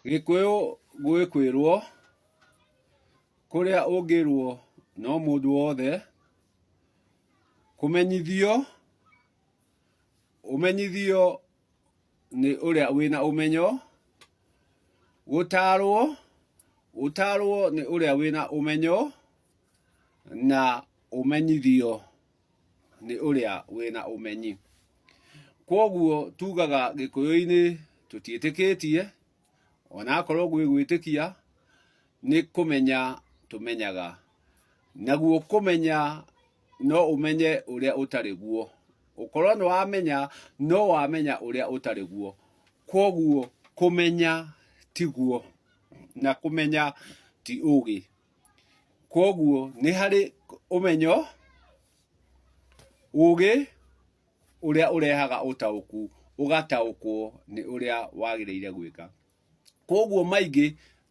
Gĩkũyũ gwĩ kwĩrwo, kũrĩa ũngĩrwo no mũndũ wothe, kũmenyithio, ũmenyithio nĩ ũrĩa wĩna ũmenyo, gũtarwo, ũtarwo nĩ ũrĩa wĩna ũmenyo, na ũmenyithio nĩ ũrĩa wĩna ũmenyi. Kwoguo tugaga Gĩkũyũ-inĩ tũtiĩtĩkĩtie, onakorwo gwĩ gwĩtĩkia, nĩ kũmenya tũmenyaga. Naguo kũmenya no ũmenye ũrĩa ũtarĩ guo. Ũkorwo nĩ wamenya, no wamenya ũrĩa ũtarĩ guo. Kwoguo kũmenya tiguo, na kũmenya ti ũgĩ. Kwoguo nĩ harĩ ũmenyo, ũgĩ ũrĩa ũrehaga ũtaũku, ũgataũkwo nĩ ũrĩa wagĩrĩire gwĩka. Kwoguo maingĩ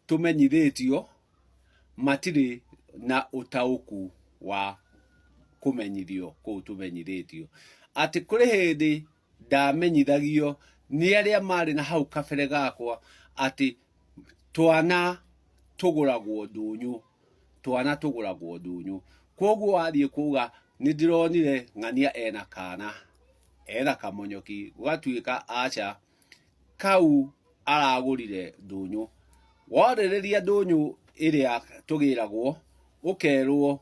tũmenyithĩtio matirĩ na ũtaũku wa kũmenyithio kũu tũmenyithĩtio. Atĩ kũrĩ hĩndĩ ndamenyithagio nĩ arĩa marĩ na hau kabere gakwa atĩ twana tũgũragwo ndũnyũ, twana tũgũragwo ndũnyũ. Kwoguo wathiĩ kuga nĩ ndĩronire ng'ania ena kana, ena kamonyoki, gũgatuĩka aca, kau aragũrire ndũnyũ. Warĩrĩria ndũnyũ ĩrĩa tũgĩragwo, ũkerwo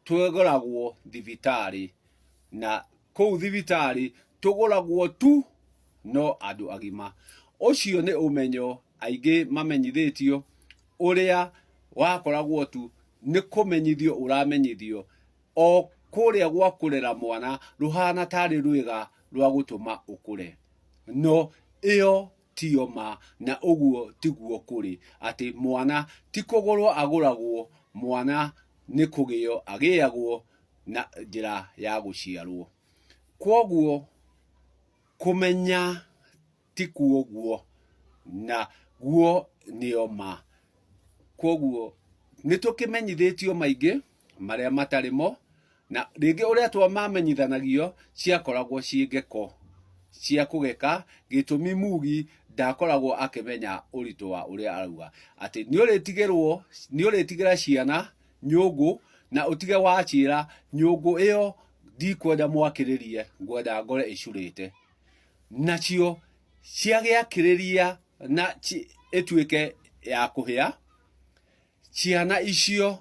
tũgũragwo thibitarĩ, na kũu thibitarĩ tũgũragwo tu no andũ agima. Ũcio nĩ ũmenyo aingĩ mamenyithĩtio ũrĩa wakoragwo tu nĩ kũmenyithio ũramenyithio o kũrĩa gwa kũrera mwana rũhana tarĩ rwĩga rwa gũtũma ũkũre. No ĩyo tiyo ma na ũguo tiguo kũrĩ, atĩ mwana ti kũgũrwo agũragwo, mwana nĩ kũgĩo agĩagwo na njĩra ya gũciarwo. Kwoguo kũmenya ti kuo guo na guo nĩyo ma. Kwoguo nĩ tũkĩmenyithĩtio maingĩ marĩa matarĩ mo, na rĩngĩ ũrĩa twamamenyithanagio ciakoragwo ciĩ ngeko cia kũgeka, gĩtũmi mugi ndakoragwo akĩmenya ũritũ wa ũrĩa arauga. Atĩ nĩ ũrĩtigĩrwo, nĩ ũrĩtigĩra ciana nyũngũ na ũtige waciĩra nyũngũ ĩyo ndikwenda mwakĩrĩrie, ngwenda ngore ĩcurĩte. Nacio ciagĩakĩrĩria na ĩtuĩke ya kũhĩa, ciana icio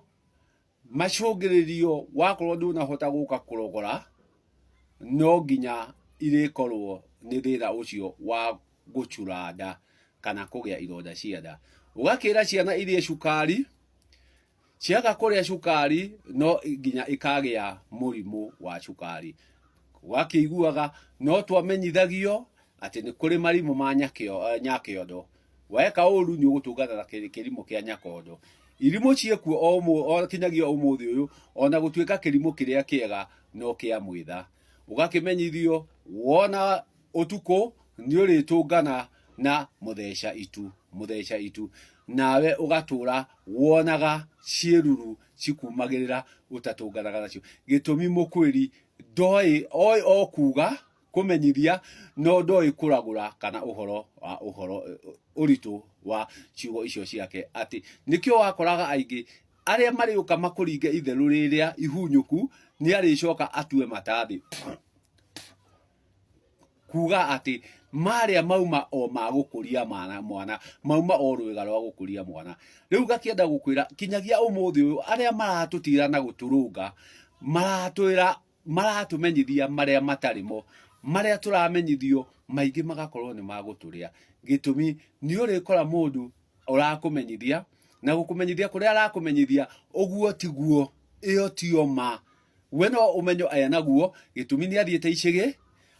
macũngĩrĩrio wakorwo ndũnahota gũka kũrogora, no nginya irĩkorwo nĩ thĩna ũcio wa gũcura nda kana kũgĩa ironda cia nda. Ũgakĩra ciana irĩe cukari, Ciaga kũrĩa cukari no nginya ikagĩa mũrimũ wa cukari. Wakĩiguaga no twamenyithagio atĩ nĩ kũrĩ marimũ ma nyakĩondo. Weka ũru nĩ ũgũtũngana na kĩrimũ kĩa nyakondo. Irimũ ciĩkuo o kinyagia ũmũthĩ ũyũ ona gũtuĩka kĩrimũ kĩrĩa kĩega no kĩa mwĩtha. Ũgakĩmenyithio wona ũtukũ nĩ ũrĩtũngana na mũtheca itu, mũtheca itu, nawe ũgatũra wonaga ciĩruru cikumagĩrĩra ũtatũnganaga nacio. Gĩtũmi mũkwĩri ndoĩ, oĩ o kuga, kũmenyithia, no ndoĩ kũragũra kana ũhoro wa ũhoro ũritũ wa ciugo icio ciake atĩ nĩkĩo wakoraga aingĩ arĩa marĩũka makũringe itherũ rĩrĩa ihunyũku nĩ arĩcoka atue mata thĩ. Kuga atĩ marĩa mauma o ma gũkũria mwana, mauma o rwĩga rwa gũkũria mwana. Rĩu ngakĩenda gũkwĩra kinyagia ũmũthĩ ũyũ arĩa maratũtira na gũtũrũnga, maratwĩra maratũmenyithia marĩa matarĩ mo, marĩa tũramenyithio maingĩ magakorwo nĩ magũtũrĩa. Gĩtũmi nĩ ũrĩkora mũndũ ũrakũmenyithia na gũkũmenyithia kũrĩa arakũmenyithia ũguo tiguo, ĩyo tiyo ma. We no ũmenyo enaguo, gĩtũmi nĩ athiĩte icĩgĩ,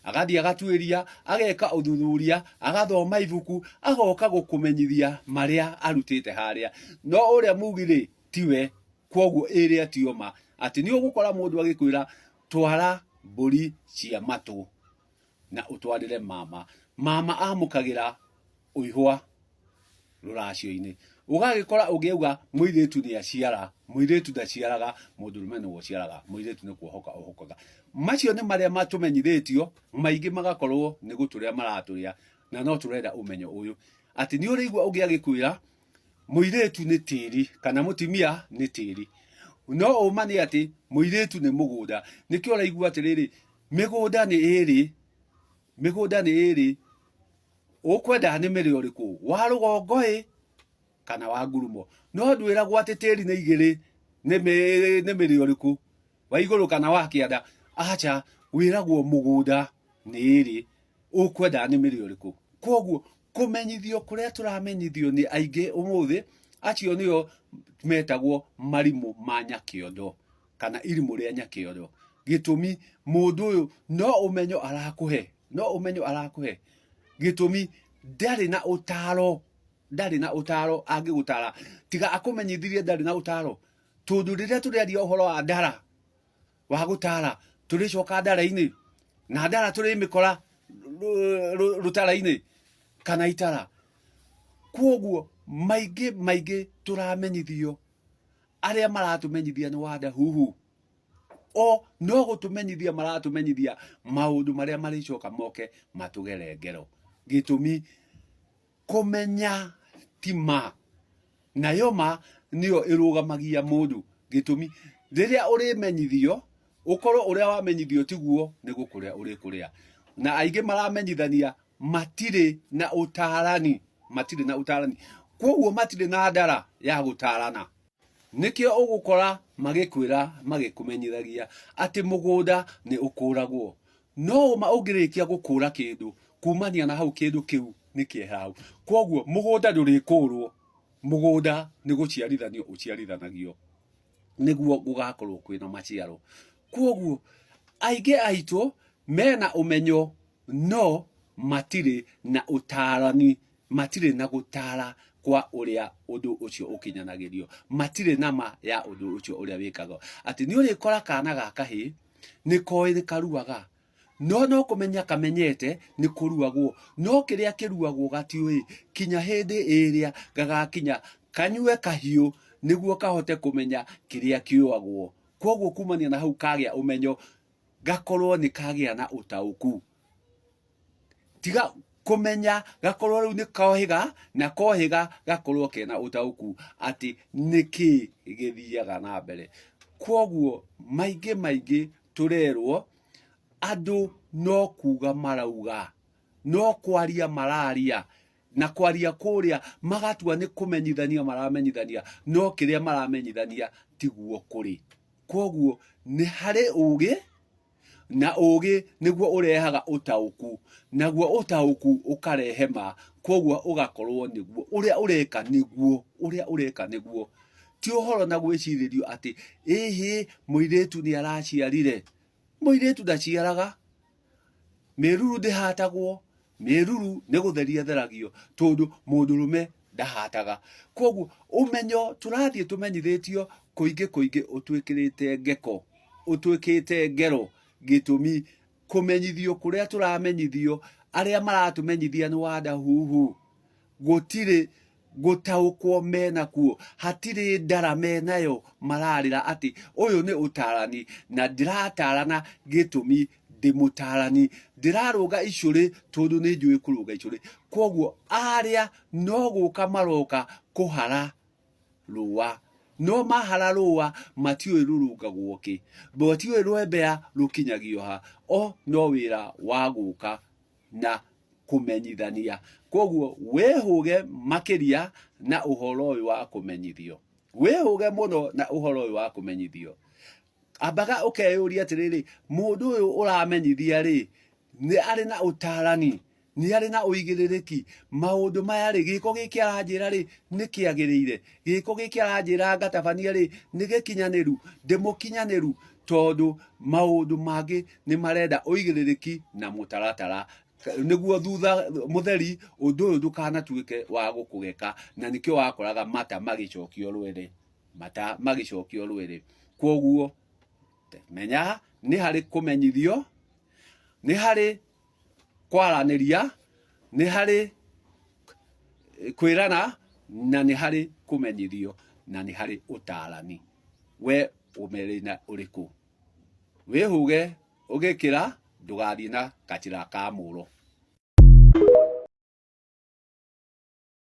agathiĩ agatuĩria, ageka ũthuthuria, agathoma ibuku, agoka gũkũmenyithia marĩa arutĩte harĩa. No ũrĩa mugi rĩ, tiwe, kwoguo ĩrĩa tiyo ma. Atĩ nĩ ũgũkora mũndũ agĩkwĩra twara mbũri cia matũ na ũtwarĩre mama. Mama amũkagĩra ũihwa rũracio-inĩ. Ũgagĩkora ũngĩ auga mũirĩtu nĩ aciara, mũirĩtu ndaciaraga, mũndũrũme nĩwe ũciaraga, mũirĩtu nĩ kuohoka ohokaga. Macio nĩ marĩa matũmenyithĩtio, maingĩ magakorwo nĩ gũtũrĩa maratũrĩa, na no tũrenda ũmenyo ũyũ. Atĩ nĩ ũrĩigua ũngĩ agĩkwĩra mũirĩtu nĩ tĩri kana mũtumia nĩ tĩri. No ũma nĩ atĩ mũirĩtu nĩ mũgũnda. Nĩkĩo ũraigua atĩrĩrĩ, mĩgũnda nĩ ĩrĩ, mĩgũnda nĩ ĩrĩ, ũkwenda nĩmĩre ũrĩkũ, wa rũgongo ĩ kana wa ngurumo? No ndwĩragwo atĩ tĩri nĩ igĩrĩ, nĩ mĩrĩ ũrĩkũ, wa igũrũ kana wa kĩanda. Aca, wĩragwo mũgũnda nĩ ĩrĩ, ũkwenda nĩ mĩrĩ ũrĩkũ. Koguo kũmenyithio kũrĩa tũramenyithio nĩ aingĩ ũmũthĩ, acio nĩo metagwo marimũ ma nyakĩondo kana irimũ rĩa nyakĩondo. Gĩtũmi mũndũ ũyũ no ũmenyo arakũhe, no ũmenyo arakũhe. Gĩtũmi ndarĩ na ũtaro, ndarĩ na ũtaro angĩgũtara, tiga akũmenyithirie ndarĩ na ũtaro. Tondũ rĩrĩa tũrĩaria ũhoro wa ndara, wa gũtara, tũrĩcoka ndara-inĩ, na ndara tũrĩmĩkora rũtara-inĩ kana itara. Kwoguo maingĩ maingĩ tũramenyithio, arĩa maratũmenyithia nĩ wanda huhu. O no gũtũmenyithia maratũmenyithia maũndũ marĩa marĩcoka moke matũgere ngero. Gĩtũmi kũmenya ti ma, nayo ma nĩyo ĩrũgamagia mũndũ. Gĩtũmi rĩrĩa ũrĩmenyithio, ũkorwo ũrĩa wamenyithio tiguo, nĩ gũkũrĩa ũrĩkũrĩa. Na aingĩ maramenyithania matirĩ na ũtarani, matirĩ na ũtarani. Kwoguo matirĩ na ndara ya gũtarana. Nĩkĩo ũgũkora magĩkwĩra magĩkũmenyithagia atĩ mũgũnda nĩ ũkũragwo. No ũma ũngĩrĩkia gũkũra kĩndũ, kumania na hau kĩndũ kĩu nĩ kĩehera hau. Kwoguo mũgũnda ndũrĩkũrwo, mũgũnda nĩ gũciarithanio ũciarithanagio nĩguo gũgakorwo kwĩna maciaro. Kwoguo aingĩ aitũ mena ũmenyo no matirĩ na ũtaarani, matirĩ na gũtaara kwa ũrĩa ũndũ ũcio ũkinyanagĩrio, matirĩ na ma ya ũndũ ũcio ũrĩa wĩkagwo. Atĩ nĩ ũrĩkora kana ga kahĩĩ nĩ koĩ nĩ karuaga, no no kũmenya kamenyete nĩ kũruagwo, no kĩrĩa kĩruagwo gatiũĩ kinya hĩndĩ ĩrĩa gagakinya kanyue kahiũ nĩguo kahote kũmenya kĩrĩa kĩũagwo. Kwoguo kumania na hau kagĩa ũmenyo gakorwo nĩ kagĩa na ũtaũku. Tiga kũmenya gakorwo rĩu nĩ kohĩga na kohĩga gakorwo kena ũtaũku atĩ nĩkĩ gĩthiaga na mbere. Kwoguo maingĩ maingĩ tũrerwo andũ no kuga marauga, no kwaria mararia, na kwaria kũrĩa magatua nĩ kũmenyithania maramenyithania, no kĩrĩa maramenyithania tiguo kũrĩ. Kwoguo nĩ harĩ ũgĩ, na ũgĩ nĩguo ũrehaga ũtaũku, naguo ũtaũku ũkarehe ma, kwoguo ũgakorwo nĩguo ũrĩa ũreka nĩguo, ũrĩa ũreka nĩguo. Ti ũhoro na gwĩcirĩrio atĩ ĩhĩ mũirĩtu nĩ araciarire, mũirĩtu ndaciaraga. Mĩruru ndĩhatagwo, mĩruru nĩ gũtheria ĩtheragio tondũ mũndũrũme ndahataga. Koguo ũmenyo tũrathiĩ tũmenyithĩtio kũingĩ kũingĩ ũtwĩkĩrĩte ngeko, ũtwĩkĩte ngero gĩtũmi kũmenyithio kũrĩa tũramenyithio, arĩa maratũmenyithia nĩ wanda huhu. Gũtirĩ gũtaũkwo menakuo, hatirĩ ndara menayo mararĩra atĩ ũyũ nĩ ũtarani na ndĩratarana gĩtũmi ndĩ mũtarani, ndĩrarũga icũrĩ tondũ nĩ njũĩ kũrũga icũrĩ. Kwoguo arĩa no gũka maroka kũhara rũa, no mahara rũa matiũĩ rũrũngagwo kĩ, matiũĩ rwembea rũkinyagio ha, o no wĩra wa gũka na kũmenyithania. Kwoguo wĩhũge makĩria na ũhoro ũyũ wa kũmenyithio. Wĩhũge mũno na ũhoro ũyũ wa kũmenyithio. Ambaga ũkeyũria atĩrĩrĩ, mũndũ ũyũ ũramenyithia rĩ, nĩ arĩ na ũtarani? Nĩ arĩ na ũigĩrĩrĩki? Maũndũ maya rĩ, gĩko gĩkĩ aranjĩra rĩ, nĩ kĩagĩrĩire? Gĩko gĩkĩ aranjĩra ngatabania rĩ, nĩ gĩkinyanĩru? Ndĩmũkinyanĩru? Tondũ maũndũ mangĩ nĩ marenda ũigĩrĩrĩki na mũtaratara nĩguo thutha mũtheri ũndũ ũyũ ndũkanatuĩke wa gũkũgeka, na nĩkĩo wakoraga mata magĩcokio rwere, mata magĩcokio rwere. Kwoguo menya nĩ harĩ kũmenyithio, nĩ harĩ kwaranĩria, nĩ harĩ kwĩrana, na nĩ harĩ kũmenyithio, na nĩ harĩ ũtarani. We ũmĩrĩ na ũrĩkũ? Wĩhũge ũgĩkĩra ndũgathiĩ na kachira ka mũro.